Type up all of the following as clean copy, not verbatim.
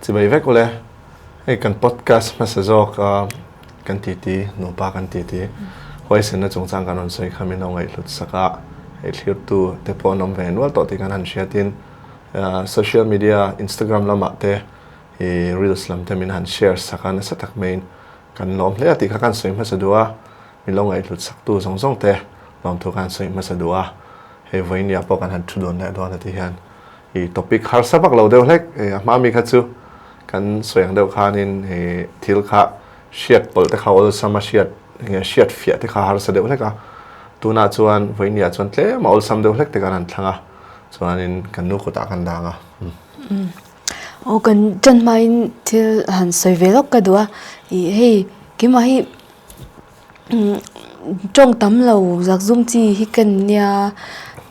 Chibai vek ule. Hei kan podcast hmasa zawk a kan titi nupa kan titi huaisenna chungchang kan rawn sawi kha min lo ngaihhlut sak a, hei thlirtu te pawh an awm ve nual tawh tih kan han hriatin social media Instagram lamah te i reels lam te min han share sak a nasa tak maiin kan lawm hle a tih kha kan sawi hmasa duh a, min lo ngaihhlut saktu zawng zawng te lawmthu kan sawi hmasa duh a, hei vawinia pawh kan han thu dun leh dawn a ti hian i topic harsa vak lo deuh hlek a hma mi kha chu kan sawi ang deuh khanin i thil kha hriat pawlh te kha awlsam a hriat enge hriat fiah te kha harsa deuh hlek a, tunah chuan vawinia chuan tlem a awlsam deuh hlek te kan han thlang a chuanin kan nu kutah kan dang a. Aw kan ṭan hmain thil han sawi ve lawk ka duh a, ih hei keimah hi ṭawng tam lo zakzum chi hi ka nia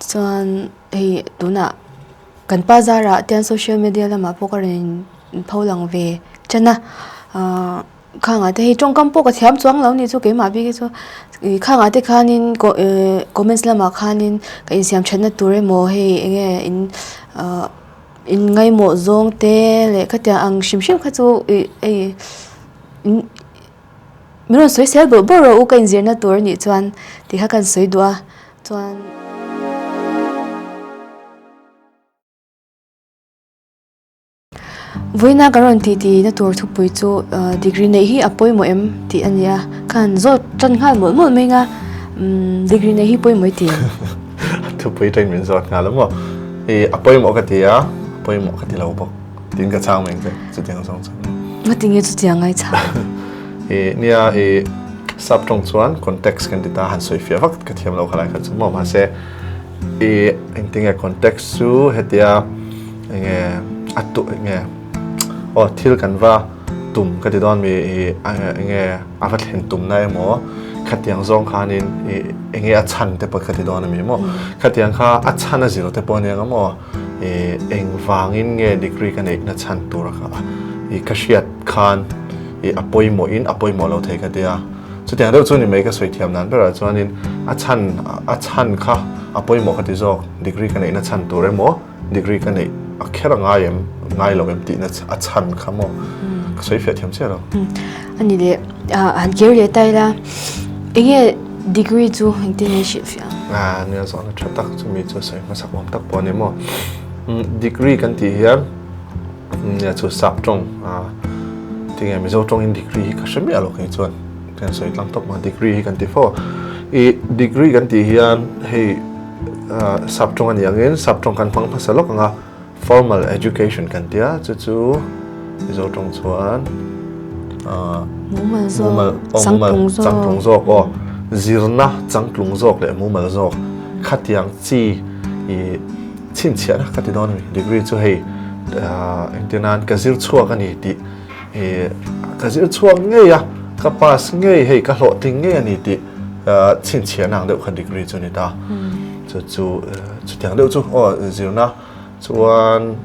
chuan hei tunah kan pa zarah te social media lamah pawh ka rawn pho lang ve ṭan a ahh khangah te hei ṭawngkam pawh ka thiam chuang lo a nih chu keimah bik hi chu ih khangah te khanin comments lamah khanin ka insiam ṭhatna tur emaw hei eng nge in ahh. In ngaimawh zawng te leh khatiang ang hrim hrim kha chu ih hei in min rawn sawi sel bawrh bawrh rawh u ka inzirna tur anih chuan tih kha kan sawi duh a chuan. Vawiina kan rawn tih tih na tur thupui chu degree neih hi a pawimawh em tih a ni a khan zawt tan nghal mawlh mawlh mai ang a degree neih hi pawimawh i ti em? Thupui ṭain min zawt nghal a maw? I a pawimawh ka ti a, a pawimawh ka ti lo bawk. Tiin ka chhang mai ang che, chutiang zawng chuan. Ngati nge chutiang ngai chhang? I nia i sap ṭawng chuan context kan ti ta, han sawi fiah vak ka thiam lo khalai kha chu maw? Mahse i engtinge context chu hetia enge a tu enge aw thil kan va tum ka ti dawn mi i enge a va thlen tumna emaw khatiang zawng khanin ih enge a chhan te pawh ka ti dawn a mi maw khatiang kha a chhan a zir te pawh aniang a maw ih engvangin nge degree ka neihna chhan tur a kha ih ka hriat khan ih a pawimawhin a pawimawh lo thei ka tia chutiang deuh chu ni mai ka sawi thiam dan berah chuanin a chhan a chhan kha a pawimawh ka ti zawk degree ka neihna chhan tur emaw. Degree ka neih a kher a ngai em, ngai lo em tihna a chhan kha maw? Ka sawi fiah thiam chiah lo. A ni leh, han kir leh ta ila, enge degree chu engtin nge hrilh fiah ang? A nia zawhna tha tak chu mi chu sawi hmasak awm tak pawh a ni maw? Degree kan tih hian nia chu sap tawng tinge Mizo tawngin degree hi ka hre miah lo kei chuan kan sawi tlang tawp ma degree hi kan ti fo a. I degree kan tih hian hei Sap tawng a ni angin sap tawng kan hmang hmasa lawk ang a, formal education kan ti a, chu chu Mizo tawng chuan mumal zawk, changtlung zawk, changtlung zawk aw, zirna changtlung zawk leh mumal zawk khatiang chi i chhinchhiahna ka ti dawn a ni. Degree chu hei engtin nan ka zir chhuak a ni tih i ka zir chhuak ngei a, ka pass ngei hei ka hlawhtling ngei a ni tih chhinchhiahna ang deuh kha degree chu a ni ta. Chu chu chutiang deuh chu aw zirna chuan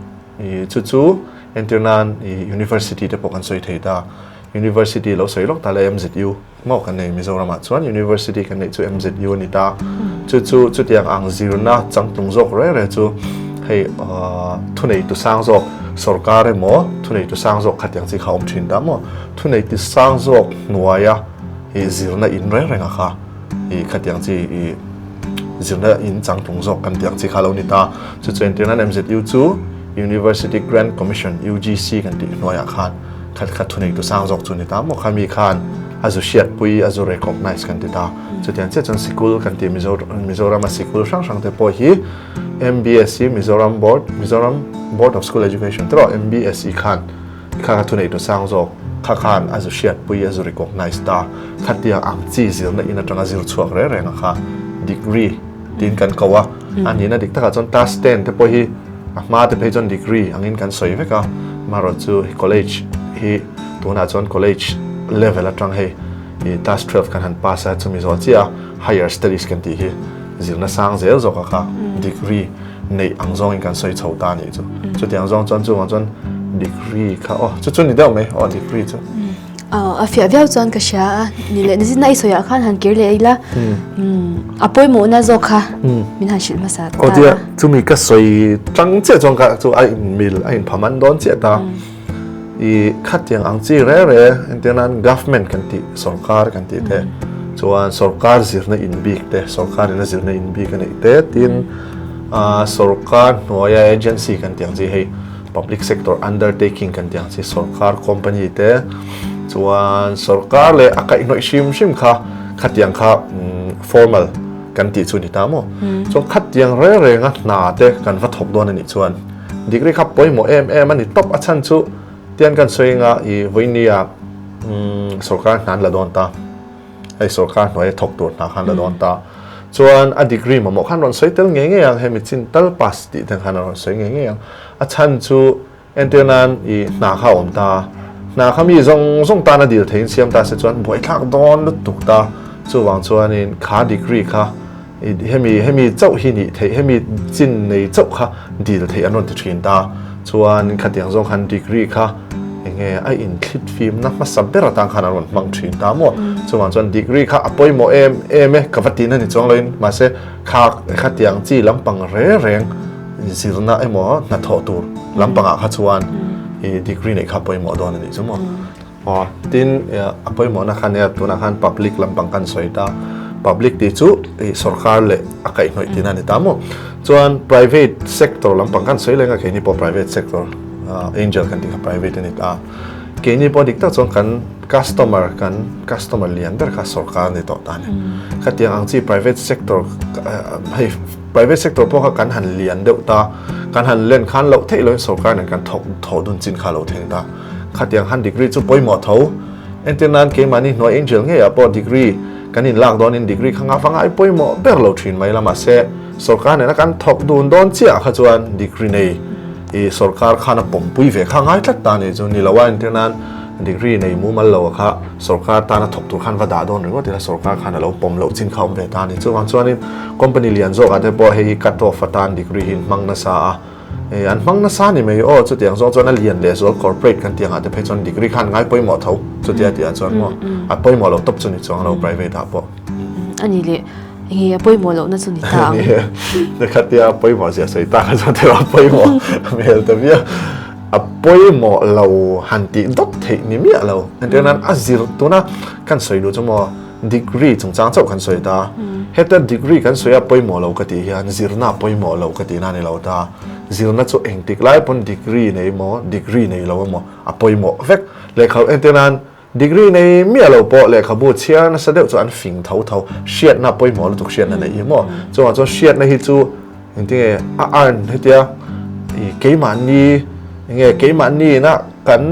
i chu chu entir nan i university te pawh kan sawi thei ta. University lo sawi lawk ta le MZU maw kan nei Mizoramah chuan university kan neih chu MZU a ni ta. Chu chu chutiang ang zirna changtlung zawk reng reng chu hei thuneitu sang zawk sorkar emaw thuneitu sang zawk khatiang chi kha a awm thin ta maw. Thuneitu sang zawk hnuaia i zirna in reng reng a kha i khatiang chi i zirna in changtlung zawk kan tih ang chi kha lo ni ta. Chu chu entir nan MZU chu University Grant Commission, UGC, kan tih hnuaiah khan khat kha thuneitu sang zawk chu ni ta maw khami khan a zu hriatpui a zu recognize kan ti ta. Chutiang chiah chuan sikul kan tih Mizo Mizorama sikul hrang hrang te pawh hi MBSE Mizoram Board Mizoram Board of School Education te erawh MBSE khan Kha kha thuneitu sang zawk kha khan a zu hriatpui a zu recognize ta. Khatiang ang chi zirna in atanga zir chhuak reng reng a kha degree tiin kan ko a. A nihna dik takah chuan class ten te pawh hi a hma te phei chuan degree angin kan sawi vek a. Amaherawhchu chu hei college hi tunah chuan college level atang hei class 12 kan han pass a chumi zawh chiah a higher studies kan tih hi zirna sang zel zawk a kha degree neih ang zawngin kan sawi chho ta a nih chu. Chutiang zawng chuan chungah chuan degree kha aw chu chu ni deuh mai aw degree chu. Aw a fiah viau chuan ka hria a ni leh nizin a i sawiah khan han kir leh ila a pawimawhna zawk kha min han hrilh hmasa ta. Aw tia chumi ka sawi tang chiah chuan ka chu a inmil a inphaman dawn chiah ta. I khatiang ang chi re re entir nan government kan tih sorkar kan tih te chuan sorkar zirna in bik te sorkar in a zirna in bik a neih te tin sorkar hnuaia agency kan tih ang chi hei public sector undertaking kan tih ang chi sorkar company te chuan sorkar leh a kaihhnawih hrim hrim kha khatiang kha formal kan tih chu a ni ta maw chuan khatiang reng renga hna te kan va thawk dawn a nih chuan. Degree kha pawimawh em em a ni tawp a chhan chu tian kan sawi anga i vawinia sorkar hna an la dawn ta hei sorkar hnuaia thawk tur hna khan la dawn ta chuan a degree mamawh khan rawn sawi tel ngei ngei ang hemi chin tal pass tih te khan a rawn sawi ngei ngei ang a chhan chu entir nan i hna kha a awm ta hna kha mi zawng zawng tan a dil theiin siam ta se chuan buaithlak dawn lutuk ta chuvang chuanin kha degree kha Hemi hemi chauh hi nih theih, hemi chin nei chauh kha dil theih an rawn ti thin ta. Chuan khatiang zawng khan degree kha enge a inthlit fimna hmasa ber atan khan an rawn hmang thin ta maw. Chuvang chuan degree kha a pawimawh em em e, ka va tihna ni chuang loin mahse kha khatiang chi lampang reng reng zirna emaw hnathawh tur lampangah kha chuan i degree neih kha a pawimawh dawn a nih chu maw. Aw, tin a pawimawhna kha nia tunah khan public lampang kan sawi ta, public tih chu ih sorkar leh a kaihhnawih tihna a ni ta maw? Chuan private sector lampang kan sawi leng a keini pawh private sector angel kan tih kha private a ni ta, keini pawh dik tak chuan kan customer kan customer lian ber kha sorkar a ni tawh ta a ni. Khatiang ang chi private sector hei private sector pawh kha kan han lian deuh ta, kan han len khan loh theih loin sorkar nen kan thawk thawh dun chin kha a lo thleng ta. Khatiang han degree chu pawimawh tho. Entir nan keimahni hnuai angel ngeiah pawh degree kan inlak dawnin degree kha ngava ngai pawimawh ber lo thin mai la mahse sorkar nena kan thawk dun dawn chiah kha chuan degree nei i sorkar khan a pawmpui ve kha ngai tlat ta ni chu ni lo a entir nan degree nei mumal lo kha sorkar tana thawk tur khan va dah dawn ringawt ila sorkar khan a lo pawm loh chin kha awm ve ta ni. Chuvang chuanin company lian zawkah te pawh hei hi cut off atan degree hi in hmang nasa a. Hei an hmang nasa ni mai aw, chutiang zawng chuan a lian leh zual corporate kan tih angah te phei chuan degree khan ngai pawimawh tho chutia tih ah chuan maw a pawimawh loh tawp chu ni chuang lo private ah pawh. A ni leh enge a pawimawh loh na chu ni ta ang. Ni khatia pawimawh zia sawi tak a chuan thil a pawimawh hmel ta viau. A pawimawh lo han tih dawt theih ni miah lo entir nan a zir tuna kan sawi duh chu maw Degree chungchang chauh kan sawi ta. Heta degree kan sawi a pawimawh lo ka tih hian zirna a pawimawh lo ka tihna a ni lo ta. Zirna chu engtik lai pawn degree nei emaw degree nei lo emaw a pawimawh vek. Lehkha entir nan degree nei miah lo pawh lehkhabu chhiar nasa deuh chu an fing tho tho. Hriatna a pawimawh lutuk hriatna neih hi maw. Chuvang chuan hriatna hi chu Engtinge a earn hetia i keimahni enge keimahni ina kan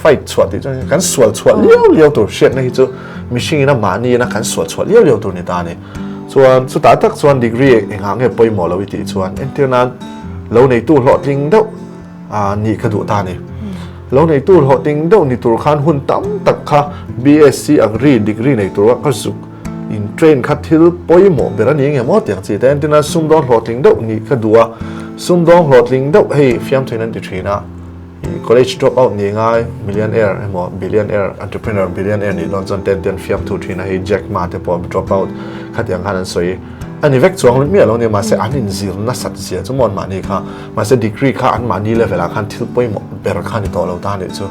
fight chhuah tih chuan kan sual chhuah liau liau tur hriatna hi chu mihring ina mahni ina kan sual chhuah liau liau tur ni ta a ni. Chuan chutah tak chuan degree engah nge pawimawh lo i tih chuan entir nan lo neitu hlawhtling deuh nih ka duh ta a ni. Lo neitu hlawhtling deuh ni tur khan hun tam tak kha BSc Agri degree nei tura ka zuk In train kha thil pawimawh ber a ni nge maw tiang chi te entina sumdawng hlawhtling deuh nih ka duh a, sumdawng hlawhtling deuh hei fiamthuin an ti thin a, ih college drop out ni ngai millionaire emaw billionaire entrepreneur billionaire nih dawn chuan ten te an fiamthu thin a hei Jack Ma te pawh drop out khatiang khan an sawi a ni vek chuang miah lo nia mahse an inzir nasat zia chu maw an mahni kha mahse degree kha an mahni level ah khan thil pawimawh ber kha ni tawh lo ta a nih chu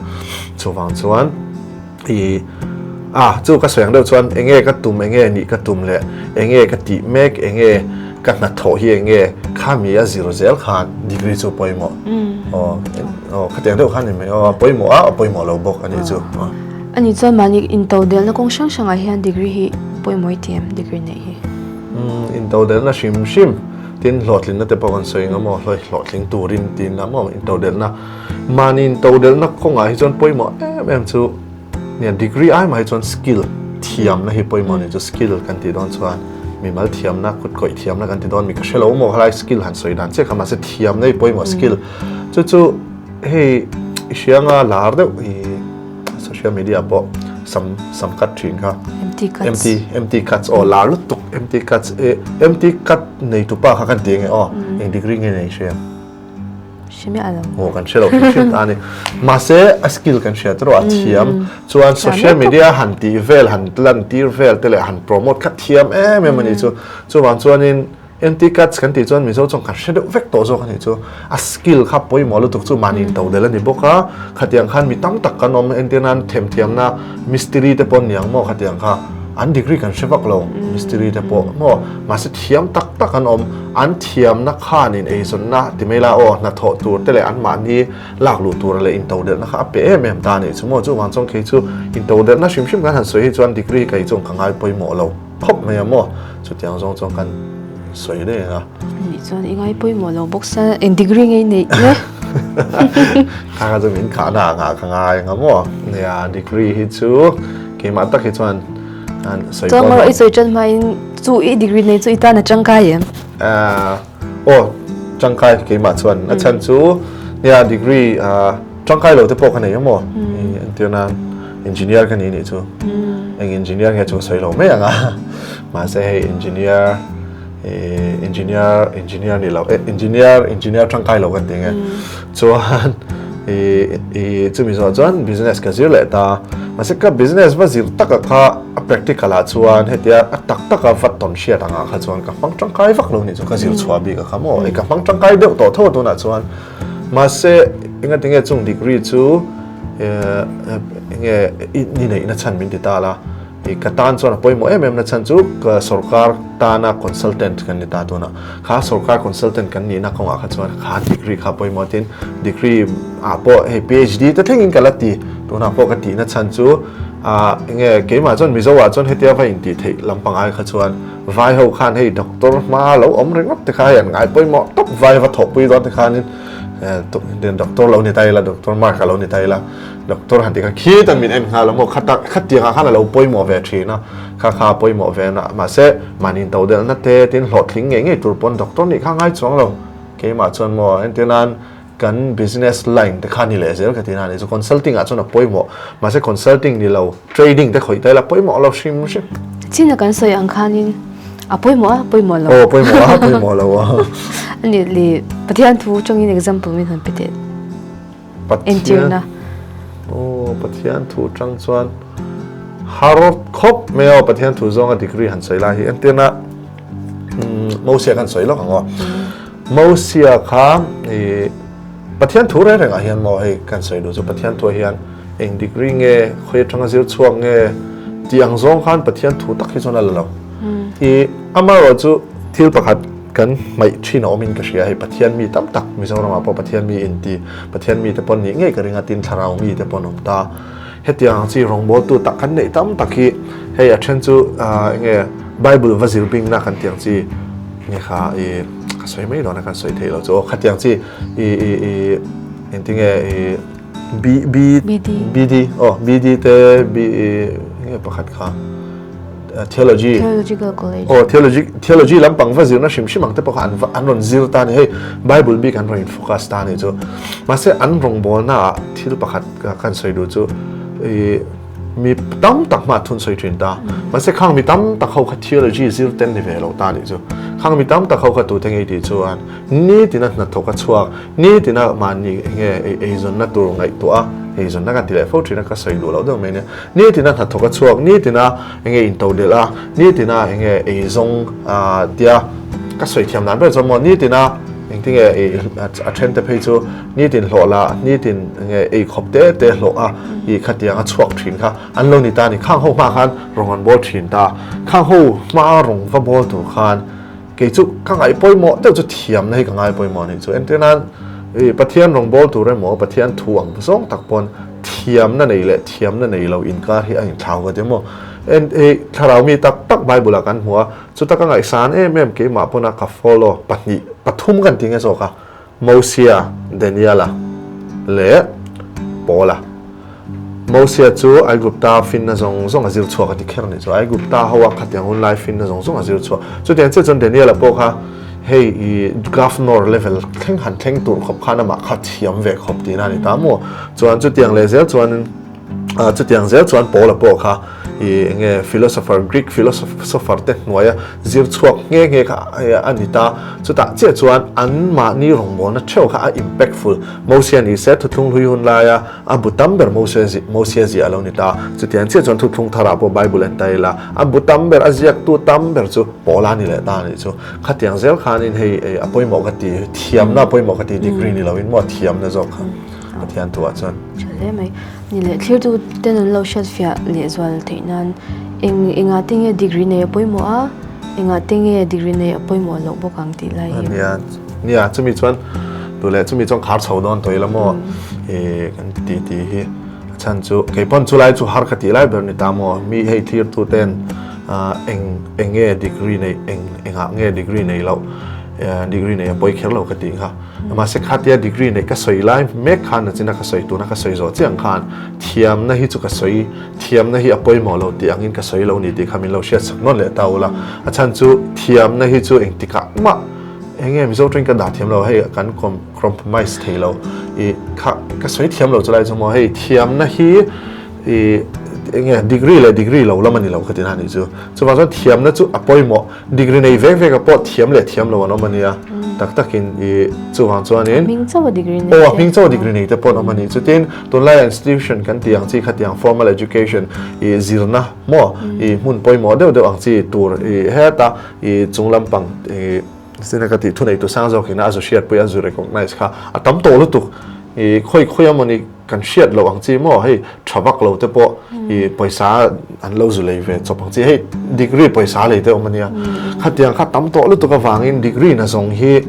chuvang chuan. I a chu ka sawi ang deuh chuan enge ka tum enge nih ka tum leh enge ka tih mek enge ka hnathawh hi enge khami a zir zel khan degree chu pawimawh aw aw khatiang deuh khan ni mai aw a pawimawh a a pawimawh lo bawk a nih chu. Ani chuan mahni intodelhna kawng hrang hrangah hian degree hi pawimawh i ti em degree neih hi? Intodelhna hrim hrim tin hlawhtlinna te pawh kan sawi ang a maw hlawhtling turin tin a maw intodelhna Mahni intodelhna kawngah hi chuan pawimawh em em chu nia degree ai mah hi chuan skill thiamna hi pawimawh a ni chu skill kan tih dawn chuan mimal thiamna kut kawih thiamna kan ti dawn mi ka hre lo maw khalai skill han sawi dan chiah kha mahse thiamna hi pawimawh skill chu chu hei i hrianga lar deuh i social media pawh sam sam cut thin kha MT cuts MT MT cuts aw lar lutuk MT cuts e MT cut nei tupa kha kan ti nge aw eng degree nge nei hria. Hre miah lo. Aw kan hre lo hrim hrim ta a ni. Mahse a skill kan hriat erawh a thiam. Chuan social media han tih vel han lan tir vel te leh han promote kha thiam em em a nih chu. Chuvang chuanin NT-CATS kan tih chuan Mizo chuan kan hre deuh vek tawh zawk a nih chu. A skill kha pawimawh lutuk chu mahni in to del a ni bawk a, khatiang khan mi tam tak kan awm entir nan themthiamna mistiri te pawh niang maw khatiang kha an degree kan hre vak lo mistiri te pawh maw mahse thiam tak tak an awm an thiamna khanin eizawnna ti mai la aw hnathawh tur te leh an mahni lak luh tur leh in to delhna kha a pe em em ta a nih chu maw chuvang chuan kei chu in to delhna hrim hrim kan han sawi hi chuan degree kei chuan ka ngai pawimawh lo. Khawp mai a maw? Chutiang zawng chuan kan sawi reng a. Nih chuan i ngai pawimawh lo bawk sa, eng degree nge i neih nge? Kha kha chu min khahna ah nghah ka ngai ang a maw? Nia, degree hi chu keimah tak hi chuan sawi pawh. Chuan i sawi tan hmain chu i degree nei chu i tan a tangkai em? Aw, tangkai keimah chuan. A chhan chu nia degree tangkai lo te pawh ka nei a maw? Entir nan. Engineer ka ni nih chu. Eng engineer nge chu ka sawi lo mai ang a. Mahse hei engineer engineer engineer ni lo engineer engineer tangkai lo kan ti nge. Chuan i chumi zawh chuan business ka zir leh ta. Mahse ka business va zir taka kha a practical ah chuan hetia a tak taka va tawn hriat angah kha chuan ka hmang tangkai vak lo nih chu ka zir chhuah bik a kha maw. Ka hmang tangkai deuh tawh tho a tunah chuan. Mahse engatinge chung degree chu enge i neihna chhan min ti ta la, i ka tan chuan a pawimawh em em na chhan chu ka sorkar tana consultant kan ni ta tuna kha sorkar consultant kan nihna kawngah kha chuan kha degree kha pawimawh tin degree ah pawh hei PhD te thlengin ka la ti tunah pawh ka tihna chhan chu ah enge keimah chuan Mizo ah chuan hetia va intih theih lampang ai kha chuan vai ho khan hei doctor hma lo awm ringawt te kha hei an ngai pawimawh tawp vai va thawhpui dawn te khanin Doctor lo ni ta ila, Doctor Mark a lo ni ta ila, Doctor han ti kha khit a min en nghal a maw, kha tak khatiang ah khan a lo pawimawh ve thin a, kha kha a pawimawh ve na, mahse mahni to delhna te tin hlawhtling ngei ngei tur pawn Doctor nih kha ngai chuang lo, keimah chuan maw entir nan kan business line te kha ni leh zel ka ti na a ni chu consulting ah chuan a pawimawh, mahse consulting ni lo trading te khawih ta ila pawimawh lo hrim hrim. China kan sawi ang khanin A pawimawh a, pawimawh lo. Aw, pawimawh a, pawimawh lo a. Ani li Pathian thu tangin example min han pe teh. Pathian. Entirna. Aw, Pathian thu tang chuan har khawp mai aw Pathian thu zawnga degree han sawi lai hi entirna Mosia kan sawi lawk ang aw. Mosia kha i Pathian thu reng rengah hian maw hei kan sawi duh chu Pathian thuah hian eng degree nge khawi atanga zir chhuak nge tih ang zawng khan Pathian thu tak hi chuan a la lo. I amaherawh chu thil pakhat kan hmaih thin a awmin ka hria hei Pathian mi tam tak Mizoramah pawh Pathian mi inti Pathian mite pawn nih ngei ka ring a tin thlarau mite pawn awm ta. Hetiang ang chi rawngbawltu tak kan neih tam tak hi hei a then chu eng nge Bible va zir bingna kan tih ang chi nge kha i ka sawi mai dawn a kan sawi theih loh chu aw khatiang chi i i i engtinge i B B BD aw BD te B i eng nge pakhat kha theology Theological College aw theology theology lampang va zirna hrim hrim ang te pawh kha an an rawn zir ta a ni hei Bible bik an rawn in focus ta a ni chu mahse an rawngbawlna ah thil pakhat kan sawi duh chu ih mi tam tak hmah thun sawi thin ta mahse khang mi tam tak ho kha theology zir ten ni ve lo ta a nih chu khang mi tam tak ho kha tute ngei tih chuan nitina hnathawk a chhuak nitina mahni enge eizawnna tur ngaihtuah a eizawnna kan ti leh fo thin a ka sawi duh loh deuh mai nia Nitina hnathawk a chhuak, nitina enge intodelh a, nitina enge eizawng a tia ka sawi thiam dan ber chuan maw nitina engtinge ei a then te phei chu nitin hlawh la, nitin enge ei khawp te te hlawh a i khatiang a chhuak thin kha an lo ni ta a ni. Khang ho hma khan rawng an bawl thin ta, khang ho hma rawng va bawl tur khan Kei chu ka ngaih pawimawh deuh chu thiamna hi ka ngai pawimawh anih chu. Entir nan i Pathian rawngbâwl tur emaw Pathian thu ang zawng tak pawn thiamna nei leh thiamna nei lo inkar hi a inthlau ka ti maw. En i thlarau mi tak tak Bible ah kan hmu a, chuta ka ngaihsan em em keimah pawna ka follow pahnih pathum kan ti nge zawk a, Mosia, Daniela leh Paula. Mosia chu Aigupta finna zawng zawng a zir chhuak a ti kher a nih chu. Aigupta ho a khatiang hun lai finna zawng zawng a zir chhuak. Chutiang chiah chuan Daniela pawh kha hei i governor level thleng han thleng tur khawp khan amah kha thiam ve khawp tihna a ni ta maw? Chuan chutiang leh zel chuan chutiang zel chuan Paula pawh kha. ih eng nge philosopher Greek philosopher te hnuaia zir chhuak nghe nghe kha a ni ta. Chutah chiah chuan anmahni rawngbawlna theuh kha a impactful. Mosia ni se thuthlung hlui hun laia a bu tam ber Mosia ziah a lo ni ta. Chutiang chiah chuan thuthlung tharah pawh Bible en ta ila a bu tam ber, a ziaktu tam ber chu Paula ni leh ta a nih chu. Khatiang zel khanin hei a pawimawh ka ti, thiamna a pawimawh ka ti, degree ni loin maw thiamna zawk kha Pathian thuah chuan. Tha hle mai. Ni leh thlirtu ten an lo hriatfiah lehzual theih nan eng engah te nge degree nei a pawimawh a, engah te nge degree nei a pawimawh loh bawk ang tih lai hi. Nia, nia chumi chuan duh leh chumi chuan khar chho dawn tawh ila maw ih kan ti ti hi a chhan chu kei pawn chulai chu har ka tih lai ber ni ta maw mi hei thlirtu ten eng eng nge degree nei eng engah nge degree nei loh degree nei a pawi kher lo ka tih kha. Mahse khatia degree neih ka sawi lai mek khan nachina ka sawi tuna ka sawi zawh chiang khan thiamna hi chu ka sawi thiamna hi a pawimawh lo tih angin ka sawi lo ni tih kha min lo hriat sak nawn leh ta ula. A chhan chu thiamna hi chu engtikah mah eng nge Mizo tawngin ka dah thiam lo hei kan compromise thei lo i kha ka sawi thiam lo chulai chu maw hei thiamna hi i eng nge degree leh degree lo lam a ni lo ka ti na nih chu. Chuvang chuan thiamna chu a pawimawh. Degree nei vek vek a pawh thiam leh thiam lo an awm a nia. Tak takin i chuvang chuanin. A hming chauh a degree nei te. Aw a hming chauh a degree nei te pawh an awm a ni. Chutin tunlaia institution kan tih ang chi khatiang formal education i zirna maw i hmun pawimawh deuh deuh ang chi tur i heta i chung lampang i zirna ka tih thuneitu sang zawkin a zu hriatpui a zu recognize kha a tam tawh lutuk i khawi khawi a mawni Kan hriat loh ang chi maw hei tha vak lo te pawh i pawisa an lo zu lei ve chawp ang chi hei degree pawisa lei te awm ania khatiang kha tam tawh lutuk avangin degree na zawng hi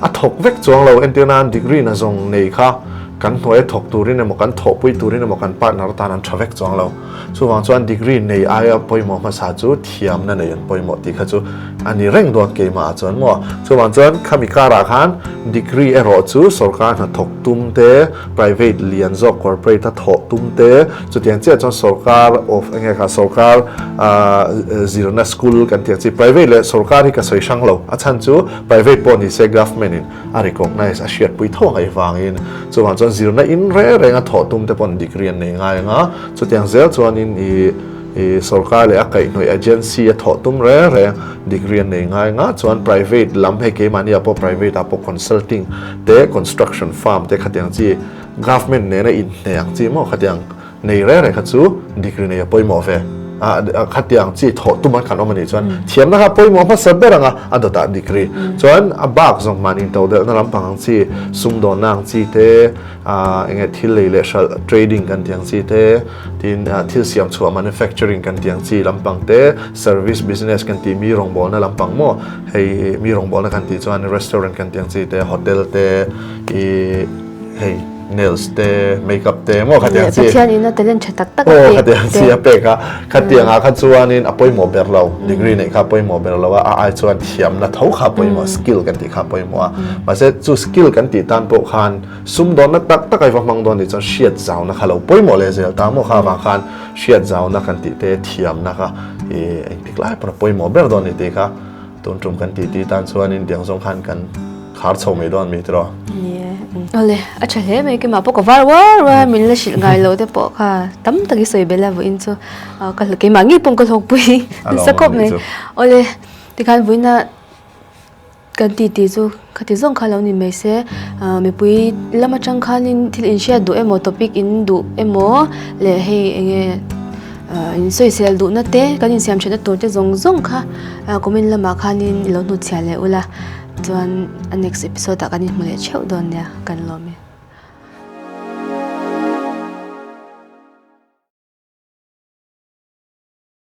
a thawk vek chuang lo entir nan degree na zawng nei kha kan hnuaia thawk turin emaw kan thawhpui turin emaw kan partner atan an tha vek chuang lo. Chuvang chuan degree nei aia pawimawh hmasa chu thiamna nei an pawimawh tih kha chu a ni reng dawn keimah ah chuan maw. Chuvang chuan khami karah khan degree erawh chu sorkar hnathawk tum te, private lian zawk corporate a thawh tum te, chutiang chiah chuan sorkar of enge kha sorkar zirna school kan tih ang chi private leh sorkar hi ka sawi hrang lo a chhan chu private pawh ni se government in a recognize a hriatpui tho ang avangin chuvang chuan zirna in reng reng a thawh tum te pawn degree an nei ngai ang a chutiang zel chuanin ih ih sorkar leh a kaihhnawih agency a thawh tum reng reng degree an nei ngai ang a chuan private lam hei keimahni ah pawh private ah pawh consulting te construction firm te khatiang chi government nena inhne ang chi maw khatiang Nei reng reng kha chu degree nei a pawimawh ve. A khatiang chi thawh tum an kan awm a nih chuan thiamna kha pawimawh hmasa ber ang a, a dawtah degree. Chuan a bak zawng hman intodelhna lampang ang chi, sumdawnna ang chi te, eng nge thil lei leh hralh trading kan tih ang chi te, tin thil siam chhuah manufacturing kan tih ang chi lampang te, service business kan tih mi rawngbawlna lampang maw hei mi rawngbawlna kan tih chuan restaurant kan tih ang chi te, hotel te, ih hei. Nails te, makeup te maw khatiang chi. Pathian in a talent tha tak tak a pek. Aw khatiang chi a pek a. Khatiang ah kha chuanin a pawimawh ber lo. Degree neih kha a pawimawh ber lo a, a ai chuan thiamna tho kha a pawimawh, skill kan tih kha a pawimawh a. Mahse chu skill kan tih tan pawh khan sumdawnna tak tak a i va hmang dawn nih chuan hriat zauna kha lo pawimawh leh zel ta maw kha avang khan hriat zauna kan tih te thiamna kha i engtik lai pawn a pawimawh ber dawn ni tih kha tun tum kan tih tih tan chuanin tiang zawng khan kan Khar chho mai dawn mi tiraw? Ni e. Awle, a tha hle mai keimah pawh ka var uar uar a, min la hrilh ngai loh te pawh kha tam tak i sawi belh a vawiin chu ka keimah ngei pawh ka hlawkpui nasa khawp mai. Awle, tikhan vawiina kan titi chu khati zawng kha lo ni mai se, mipui lam atang khanin thil inhriat duh emaw topic in duh emaw leh hei eng nge in sawisel duhna te kan insiam thatna tur te zawng zawng kha comment lamah khanin i lo hnutchhiah leh ula. Chuan a next episode ah kan inhmu leh theuh dawn nia, kan lawm e.